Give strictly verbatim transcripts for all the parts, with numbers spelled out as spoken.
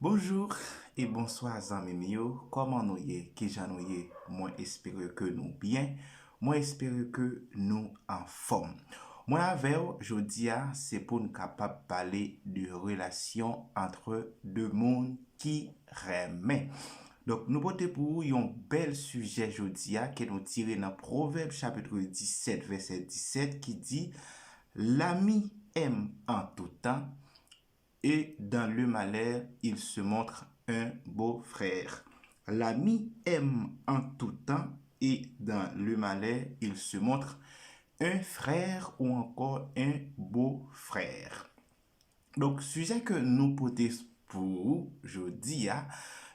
Bonjou e bonswa zanmi m yo, kòman nou ye? Kijan nou ye? Mwen espere ke nou byen, mwen espere ke nou anfòm. Mwen avè w jodi a, se pou n kapab pale de relasyon antre de moun ki renmen. Donk, nou pote pou ou yon bèl sijè jodi a ke nou tire nan Pwovèb chapit disèt, vèsè disèt ki di, L'ami aime en tout temps, et dans le malheur, il se montre un beau frère. L'ami aime en tout temps, et dans le malheur, il se montre un frère ou encore un beau frère. Donk, sijè ke nou pote pou ou jodi a,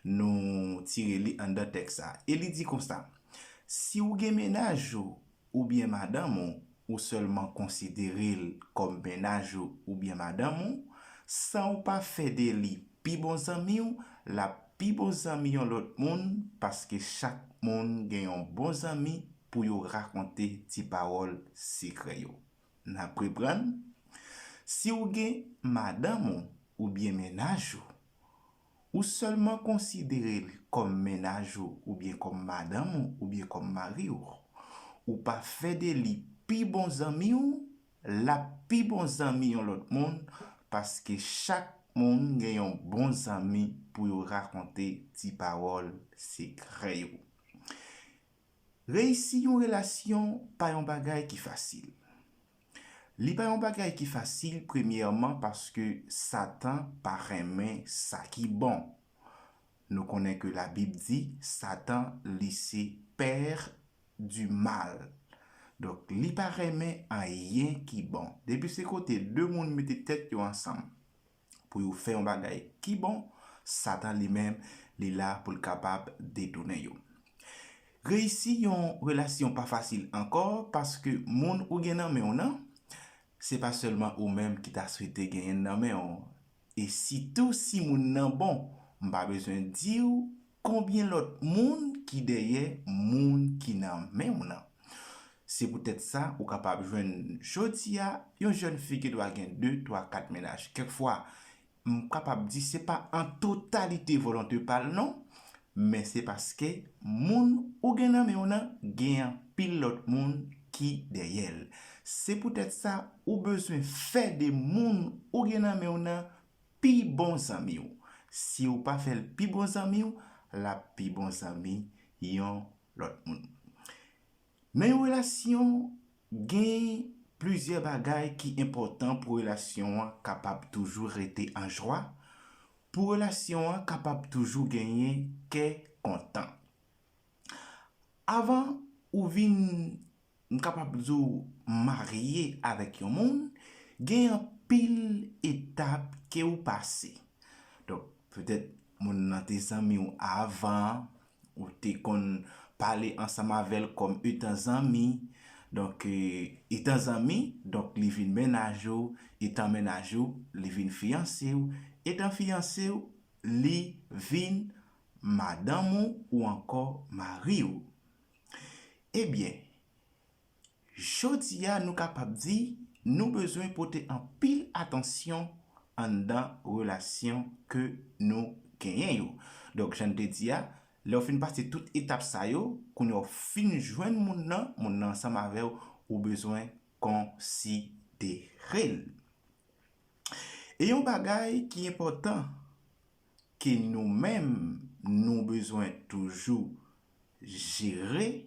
nou tire li anndan tèks sa. E li di konsa, si w gen mennaj ou oubyen madanm ou, ou sèlman konsidere l kòm mennaj ou oubyen madanm ou, san w pa fè de li pi bon zanmi w, l ap pi bon zanmi yon lòt moun, paske chak moun gen yon bon zanmi pou yo rakonte ti pawòl sekrè yo. N ap reprann. Si w gen madanm ou oubyen mennaj ou, ou sèlman konsidere l kòm mennaj ou oubyen kòm madanm ou oubyen kòm mari w, ou pa fè de li pi bon zanmi w, l ap pi bon zanmi yon lòt moun, paske chak moun gen yon bon zanmi pou yo rakonte ti pawòl sekrè yo. Reyisi yon relasyon pa yon bagay ki fasil. Li pa yon bagay ki fasil, premyèman, paske Satan pa renmen sa ki bon. Nou konnen ke Labib di, Satan, li se père du mal. Donk, li pa renmen anyen ki bon. Depi se kote de moun mete tèt yo ansanm pou yo fè yon bagay ki bon, Satan li menm, li la pou l kapab detounen yo. Reyisi yon relasyon pa fasil ankò, paske moun ou gen nan men w nan, se pa sèlman ou menm ki ta swete genyen l nan men w. E sitou si moun nan bon, m pa bezwen di w konbyen lòt moun ki dèyè moun ki nan men w nan. Se poutèt sa, ou kapab jwenn jodi a yon jèn fi ki dwa gen de, twa, kat mennaj. Kèkfwa, m kapab di se pa an totalite volonte pa l non, men se paske moun ou gen nan men w nan gen anpil lòt moun ki dèyè l. Se poutèt sa, ou bezwen fè de moun ou gen nan men w nan pi bon zanmi w. Si w pa fè l pi bon zanmi w, l ap pi bon zanmi yon lòt moun. Nan yon relasyon, gen plizyè bagay ki enpòtan pou relasyon an kapab toujou rete an jwa, pou relasyon an kapab toujou genyen kè kontan. Avan ou vin, m kapab di w, marye avèk yon moun, gen anpil etap ke ou pase. Donk, petèt moun nan te zanmi w avan, ou te konn pale ansanm avè l kòm etan zanmi. Donk, e, etan zanmi, donk li vin mennaj ou, etan mennaj ou, li vin fiyanse w, etan fiyanse w, li vin madanm ou ou ankò mari w. Ebyen, jodi a nou kapab di nou bezwen pote anpil atansyon anndan relasyon ke nou genyen yo. Donk, jan n te di a, lè w fin pase tout etap sa yo, kounye a w fin jwenn moun nan, moun nan ansanm avè w, ou bezwen konsidere l. E yon bagay ki enpòtan ke nou menm nou bezwen toujou jere,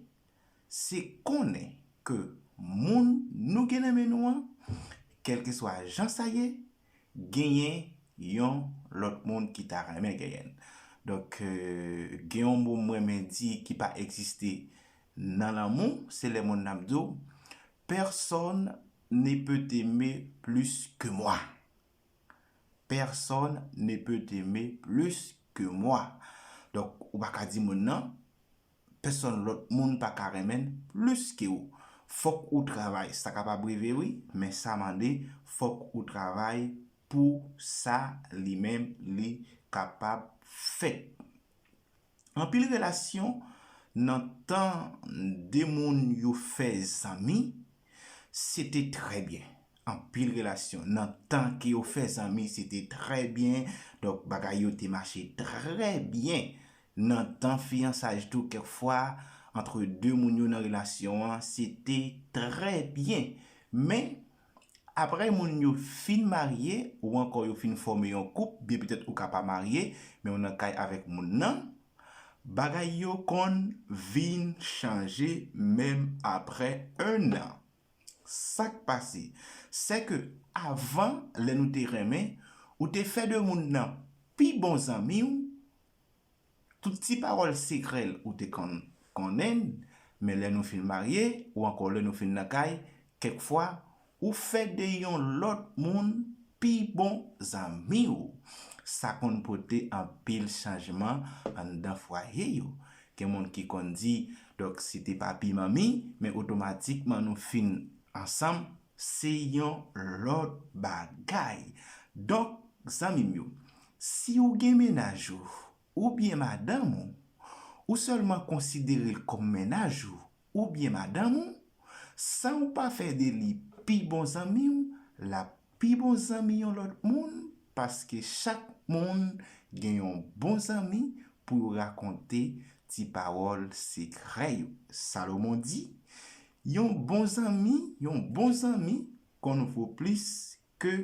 se konnen ke moun nou gen nan men nou an, kèlkeswa jan sa ye, genyen yon lòt moun ki ta renmen genyen l. Donk, euh, gen yon mo m renmen di ki pa egziste nan lanmou, se lè moun nan ap di w, Personne ne peut t'aimer plus que moi. Personne ne peut t'aimer plus que moi. Donk, ou pa ka di moun nan, pèsòn lòt moun pa ka renmen l plis ke ou. Fòk ou travay. Sa kapab rive, wi, men sa mande fòk ou travay pou sa li menm li kapab fèt. Anpil relasyon nan tan de moun yo fè zanmi, se te trè byen. anpil relasyon. Nan tan ke yo fè zanmi, se te trè byen. Donk, bagay yo te mache trè byen. Nan tan fiyansaj tou, kèk fwa, antre de moun yo nan relasyon an, se te trè byen. Men, apre moun yo fin marye, ou ankò yo fin fòme yon koup, byen petèt ou ka pa marye, men ou nan kay avèk moun nan, bagay yo konn vin chanje menm apre enn an. Sa k pase, se ke avan, lè nou te renmen, ou te fè de moun nan pi bon zanmi w, tout ti pawòl sekrè l ou te konn konnen l, men lè nou fin marye, ou ankò lè nou fin nan kay, kèk fwa, ou fè de yon lòt moun pi bon zanmi w. Sa konn pote anpil chanjman anndan fwaye yo. Gen moun ki konn di, donk, si te papi manmi, men otomatikman nou fin ansanm, se yon lòt bagay. Donk, zanmi m yo, si w gen mennaj ou, oubyen madanm ou, ou sèlman konsidere l kòm mennaj ou, oubyen madanm ou, san w pa fè de li pi bon zanmi w, l ap pi bon zanmi yon lòt moun, paske chak moun gen yon bon zanmi pou yo rakonte ti pawòl sekrè yo. Salomon di, yon bon zanmi, yon bon zanmi konn vo plis ke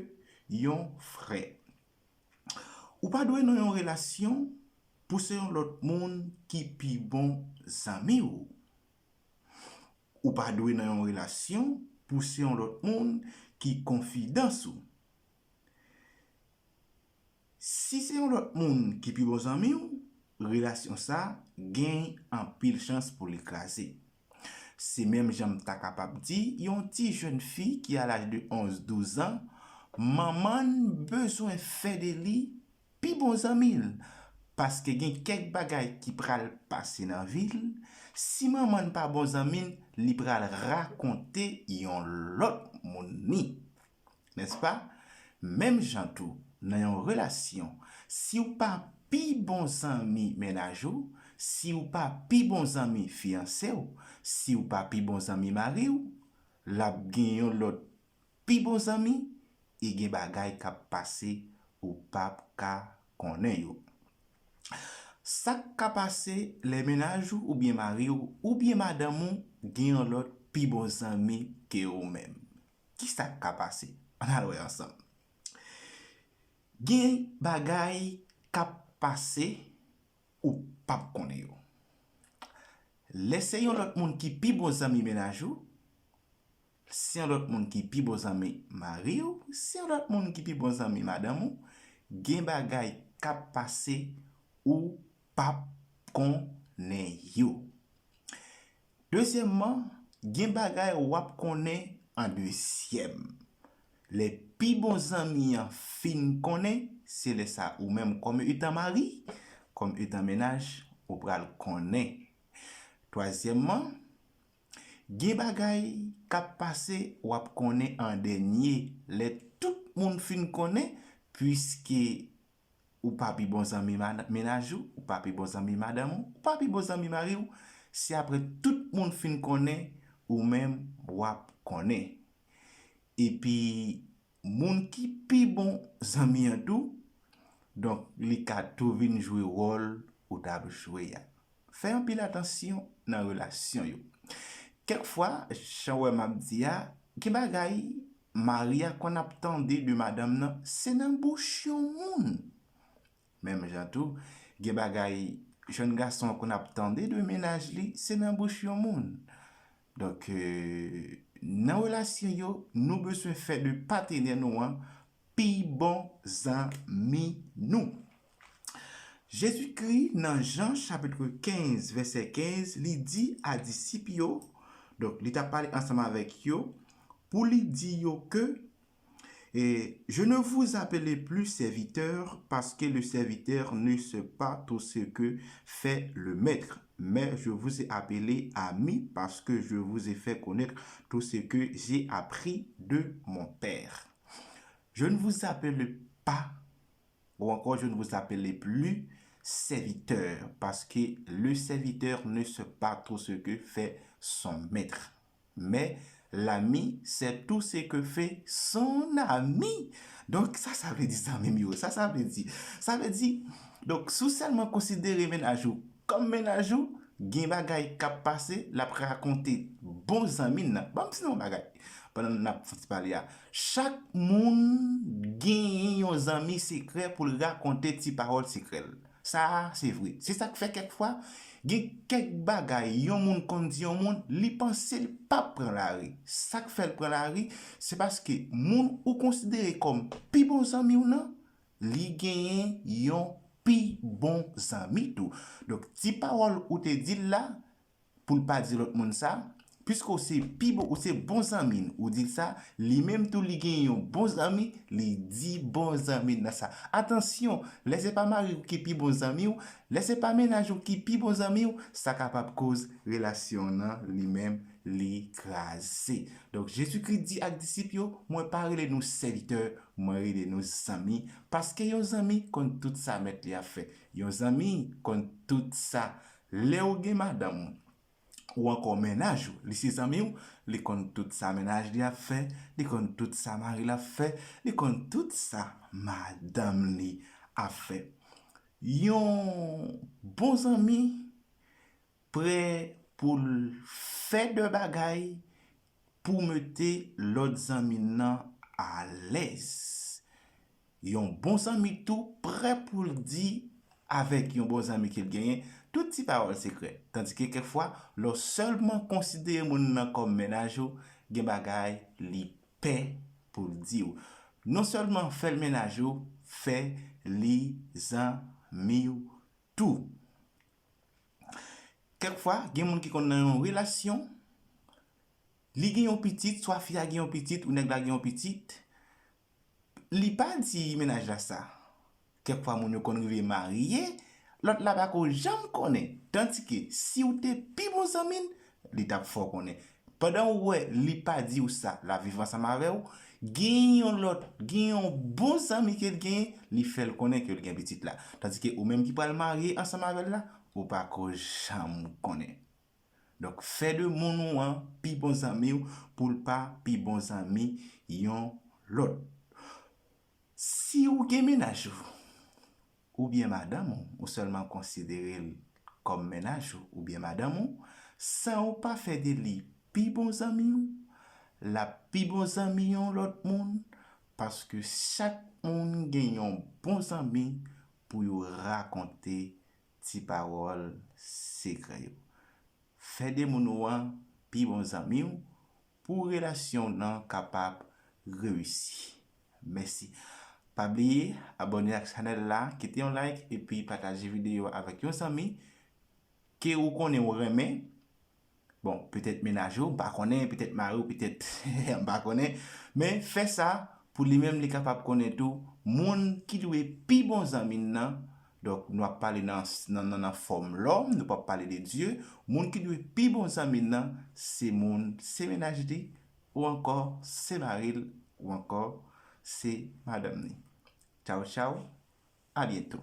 yon frè. Ou pa dwe nan yon relasyon pou se yon lòt moun ki pi bon zanmi w. Ou pa dwe nan yon relasyon pou se yon lòt moun ki konfidans ou. Si se yon lòt moun ki pi bon zanmi w, relasyon sa gen anpil chans pou li kraze. Se menm jan m ta kapab di yon ti jèn fi ki a laj de onz, douz an, manman l bezwen fè de li pi bon zanmi l, paske gen kèk bagay ki pral pase nan vi l, si manman l pa bon zanmi l, li pral rakonte yon lòt moun li. Nèspa? Menm jan tou, nan yon relasyon, si w pa pi bon zanmi mennaj ou, si w pa pi bon zanmi fiyanse w, si w pa pi bon zanmi mari w, l ap gen yon lòt pi bon zanmi, e gen bagay k ap pase ou p ap ka konnen yo. Sa k ka pase lè mennaj ou oubyen mari w oubyen madanm ou gen yon lòt pi bon zanmi ke ou menm? Kisa k ka pase? Ann al wè ansanm. Gen bagay k ap pase ou p ap konnen yo. Lè se yon lòt moun ki pi bon zanmi mennaj ou, se yon lòt moun ki pi bon zanmi mari w, se yon lòt moun ki pi bon zanmi madanm ou, gen bagay k ap pase ou p ap konnen yo. Dezyèmman, gen bagay w ap konnen an dezyèm. Lè pi bon zanmi an fin konnen, se lè sa ou menm kòm etan mari, kòm etan mennaj, ou pral konnen. Twazyèmman, gen bagay k ap pase w ap konnen an dènye lè tout moun fin konnen, piske ou pa pi bon zanmi mennaj ou, ou pa pi bon zanmi madanm ou, ou pa pi bon zanmi mari w, se apre tout moun fin konnen ou menm w ap konnen. Epi moun ki pi bon zanmi an tou, donk li ka tou vin jwe wòl ou t ap jwe a. Fè anpil atansyon nan relasyon yo. Kèk fwa, jan w wè m ap di a, gen bagay mari a konn ap tande de madanm nan, se nan bouch yon moun. Menm jan tou, gen bagay jèn gason an konn ap tande de mennaj li, se nan bouch yon moun. Donk, nan relasyon yo, nou bezwen fè de patenè nou an pi bon zanmi nou. Jezikri, nan Jan chapit kenz, vèsè kenz, li di a disip yo, donk, li t ap pale ansanm avèk yo, pou li di yo ke, et je ne vous appelle plus serviteur, parce que le serviteur ne sait pas tout ce que fait le maître, mais je vous ai appelé ami, parce que je vous ai fait connaître tout ce que j'ai appris de mon Père. Je ne vous appelle pas, ou encore je ne vous appelle plus serviteur, parce que le serviteur ne sait pas tout ce que fait son maître. Mais L'ami, c'est tout ce que fait son ami. Donk, sa sa vle di, zanmi m yo? Sa sa vle di? Sa vle di, donk, si w sèlman konsidere mennaj ou kòm mennaj ou, gen bagay k ap pase, l ap rakonte bon zanmi l nan. Ban m di nou yon bagay, pandan n ap fè ti pale a. Chak moun genyen yon zanmi sekrè pou l rakonte ti pawòl sekrè l. Sa a, se vre. Se sa k fè kèk fwa, gen kèk bagay yon moun konn di yon moun, li panse l p ap pran lari. Sa k fè l pran lari, se paske moun ou konsidere kòm pi bon zanmi w nan, li genyen yon pi bon zanmi tou. Donk, ti pawòl ou te di l la, pou l pa di lòt moun sa, piske w se pi bon, ou se bon zanmi l, ou di l sa, li menm tou li gen yon bon zanmi, li di bon zanmi l nan sa. Atansyon, lè se pa mari w ki pi bon zanmi w, lè se pa mennaj ou ki pi bon zanmi w, sa kapab koz relasyon w nan li menm li kraze. Donk, Jezikri di ak disip yo, mwen pa rele nou sèvitè, mwen rele nou zanmi, paske yon zanmi konn tout sa mèt li ap fè. Yon zanmi konn tout sa. Lè w gen madanm ou, ou ankò mennaj ou, li se zanmi w, li konn tout sa mennaj li ap fè, li konn tout sa mari l ap fè, li konn tout sa madanm li ap fè. Yon bon zanmi prè pou l fè de bagay pou mete lòt zanmi nan alèz. Yon bon zanmi tou prè pou l di avèk yon bon zanmi ke l genyen tout ti pawòl sekrè. Tandike kèk fwa, lè w sèlman konsidere moun nan kòm mennaj ou, gen bagay li pè pou l di w. Non sèlman fè l mennaj ou, fè li zanmi w tou. Kèk fwa, gen moun ki konn nan yon relasyon, li gen yon pitit, swa fi a gen yon pitit, ou nèg la gen yon pitit, li pa di mennaj la sa. Kèk fwa, moun yo konn rive marye, lòt la pa ko janm konnen. Tandike, si w te pi bon zanmi l, li t ap fè w konnen. Pandan w wè li pa di w sa, l ap viv ansanm avè w, gen yon lòt, gen yon bon zanmi ke l genyen, li fè l konnen ke l gen pitit la. Tandike ou menm ki pral marye ansanm avè l la, ou pa ko janm konnen. Donk, fè de moun ou an pi bon zanmi w pou l pa pi bon zanmi yon lòt. Si w gen mennaj ou, oubyen madanm ou, ou sèlman konsidere l kòm mennaj ou oubyen madanm ou, san w pa fè de li pi bon zanmi w, l ap pi bon zanmi yon lòt moun, paske chak moun gen yon bon zanmi pou yo rakonte ti pawòl sekrè yo. Fè de moun ou an pi bon zanmi w pou relasyon w nan kapab reyisi. Mèsi. Pa bliye abòne ak chanèl la, kite yon like epi pataje videyo a avèk yon zanmi ke ou konnen ou renmen. Bon, petèt mennaj ou, m pa konnen, petèt mari w, petèt m pa konnen. Men fè sa pou li menm li kapab konnen tou moun ki dwe pi bon zanmi n nan. Donk, nou ap pale nan, nan, nan, nan fòm lòm, nou p ap pale de Dye. Moun ki dwe pi bon zanmi n nan, se moun, se mennaj li, ou ankò se mari l, ou ankò se madanm li. Tchaw, tchaw, a byento.